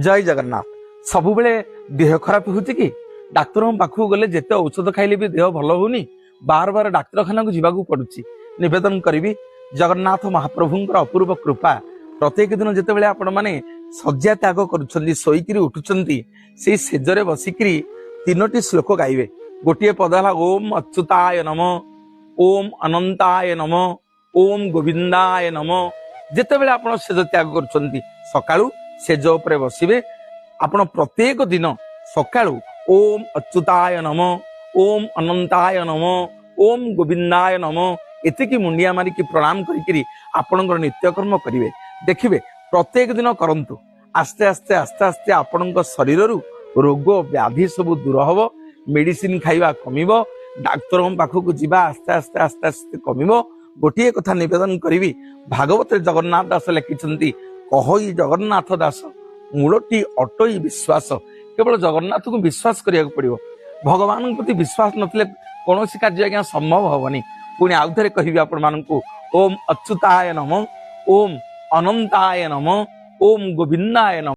ଜୟ ଜଗନ୍ନାଥ। ସବୁବେଳେ ଦେହ ଖରାପ ହେଉଛି କି? ଡାକ୍ତରଙ୍କ ପାଖକୁ ଗଲେ ଯେତେ ଔଷଧ ଖାଇଲେ ବି ଦେହ ଭଲ ହଉନି, ବାର ବାର ଡାକ୍ତରଖାନାକୁ ଯିବାକୁ ପଡୁଛି। ନିବେଦନ କରିବି, ଜଗନ୍ନାଥ ମହାପ୍ରଭୁଙ୍କର ଅପୂର୍ବ କୃପା। ପ୍ରତ୍ୟେକ ଦିନ ଯେତେବେଳେ ଆପଣମାନେ ଶଯ୍ୟା ତ୍ୟାଗ କରୁଛନ୍ତି, ଶୋଇକିରି ଉଠୁଛନ୍ତି, ସେଇ ଶେଯରେ ବସିକିରି ତିନୋଟି ଶ୍ଲୋକ ଗାଇବେ। ଗୋଟିଏ ପଦ ହେଲା ଓମ୍ ଅଚ୍ୟୁତାୟ ନମ, ଓମ୍ ଅନନ୍ତାୟ ନମ, ଓମ୍ ଗୋବିନ୍ଦାୟ ନମ। ଯେତେବେଳେ ଆପଣ ଶେଯ ତ୍ୟାଗ କରୁଛନ୍ତି, ସକାଳୁ ଶେଯ ଉପରେ ବସିବେ, ଆପଣ ପ୍ରତ୍ୟେକ ଦିନ ସକାଳୁ ଓମ୍ ଅଚ୍ୟୁତାୟ ନମ, ଓମ୍ ଅନନ୍ତାୟ ନମ, ଓମ୍ ଗୋବିନ୍ଦାୟ ନମ, ଏତିକି ମୁଣ୍ଡିଆ ମାରିକି ପ୍ରଣାମ କରିକିରି ଆପଣଙ୍କର ନିତ୍ୟକର୍ମ କରିବେ। ଦେଖିବେ, ପ୍ରତ୍ୟେକ ଦିନ କରନ୍ତୁ। ଆସ୍ତେ ଆସ୍ତେ ଆସ୍ତେ ଆସ୍ତେ ଆପଣଙ୍କ ଶରୀରରୁ ରୋଗ ବ୍ୟାଧି ସବୁ ଦୂର ହବ, ମେଡିସିନ ଖାଇବା କମିବ, ଡାକ୍ତରଙ୍କ ପାଖକୁ ଯିବା ଆସ୍ତେ ଆସ୍ତେ ଆସ୍ତେ ଆସ୍ତେ କମିବ। ଗୋଟିଏ କଥା ନିବେଦନ କରିବି, ଭାଗବତରେ ଜଗନ୍ନାଥ ଦାସ ଲେଖିଛନ୍ତି, କହଇ ଜଗନ୍ନାଥ ଦାସ, ମୂଳଟି ଅଟଇ ବିଶ୍ୱାସ। କେବଳ ଜଗନ୍ନାଥଙ୍କୁ ବିଶ୍ୱାସ କରିବାକୁ ପଡିବ। ଭଗବାନଙ୍କ ପ୍ରତି ବିଶ୍ୱାସ ନଥିଲେ କୌଣସି କାର୍ଯ୍ୟ ଆଜ୍ଞା ସମ୍ଭବ ହବନି। ପୁଣି ଆଉ ଥରେ କହିବି ଆପଣମାନଙ୍କୁ, ଓମ୍ ଅଚ୍ୟୁତାୟ ନମ, ଓମ୍ ଅନନ୍ତାୟ ନମ, ଓମ୍ ଗୋବିନ୍ଦାୟ ନମ।